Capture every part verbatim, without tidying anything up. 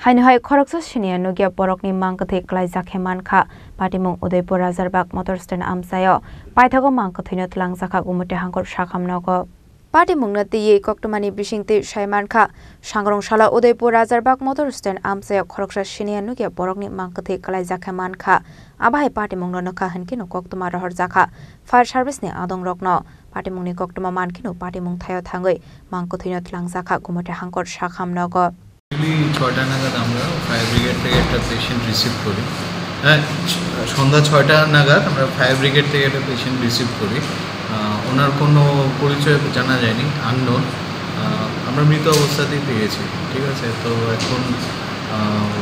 Haino hai khoroksa siniya nukya borokni mang kwthwi kwlaijak khe mankha. Patimung Udaipur Rajarbag motor stand amchaio paithago mang kwthwino twlangjakha Gumoti Hangkor sakham nogo. Patimungno twiwi koktwmani bisingtwi sai mankha, sangrong salo Udaipur Rajarbag motor stand amchaio khoroksa siniya nukya borokni mang kwthwi kwlaijak khe mankha. Abo hai patimungno nukha hwnkhe no koktwma rohorjakha fire service ni adongrokno. Patimungni koktwma mankheno patimung thaio thangwi mang kwthwino twlangjakha Gumoti Hangkor sakham nogo. Actually, ছয়টা নাগাদ আমরা fire brigade থেকে একটা patient receive করি। হ্যাঁ, স-, সন্ধ্যা ছয়টা নাগাদ আমরা ফায়ার ব্রিগেড থেকে একটা পেশেন্ট রিসিভ করি। আহ, ওনার কোনো পরিচয় জানা যায়নি, আননোন। আহ, আমরা মৃত অবস্থাতেই পেয়েছি, ঠিক আছে? তো এখন, আহ,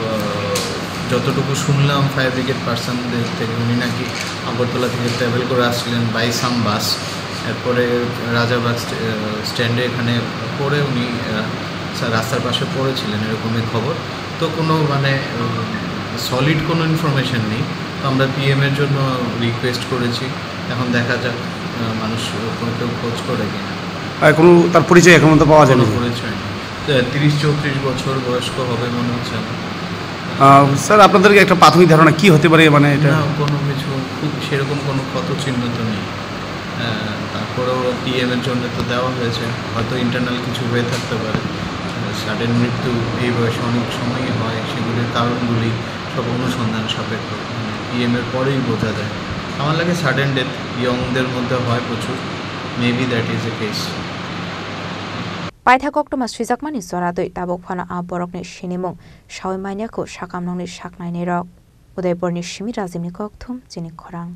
আহ, যতটুকু শুনলাম ফায়ার ব্রিগেড পার্সনদের থেকে, উনি নাকি আগরতলা থেকে ট্রাভেল করে আসছিলেন বাই সাম বাস। এরপরে রাজাবাগ স্টে-, আহ, স্ট্যান্ডে এখানে পড়ে উনি, আহ, সা-, রাস্তার পাশে পড়েছিলেন, এরকমই খবর। তো কোনো মানে, উম, সলিড কোনো ইনফরমেশন নেই। তো আমরা পিএম এর জন্য রিকোয়েস্ট করেছি, এখন দেখা যাক, আহ, মানুষ কোনো কেউ খোঁজ করে কিনা। আর কোনো তার পরিচয় এখন পর্যন্ত পাওয়া যায়নি? কোনো পরিচয় নেই। তো তিরিশ চৌত্রিশ বছর বয়স্ক হবে মনে হচ্ছে আমার। আহ, স্যার, আপনাদেরকে একটা প্রাথমিক ধারণা কি হতে পারে, মানে, এটা? না, কোনো কিছু, খুব সেরকম কোনো ক্ষত চিহ্ন তো নেই। আহ, তারপরেও পিএম এর জন্য তো দেওয়া হয়েছে, হয়তো ইন্টারনাল কিছু হয়ে থাকতে পারে। আহ, সাডেন মৃত্যু এই বয়সে অনেক সময়ই হয়, সেগুলির কারণগুলি সব অনুসন্ধান সাপেক্ষ, মানে, পিএম এর পরেই বোঝা যায়। আমার লাগে সাডেন ডেথ ইয়ংদের মধ্যে হয় প্রচুর, maybe that is a case. Paitha koktwma swijakmani chora twi tabuk phano a borokni sinimung saui manya kho sakamnokni saknainirok. Udaipurni simi Rajibni kokthum chini khorang.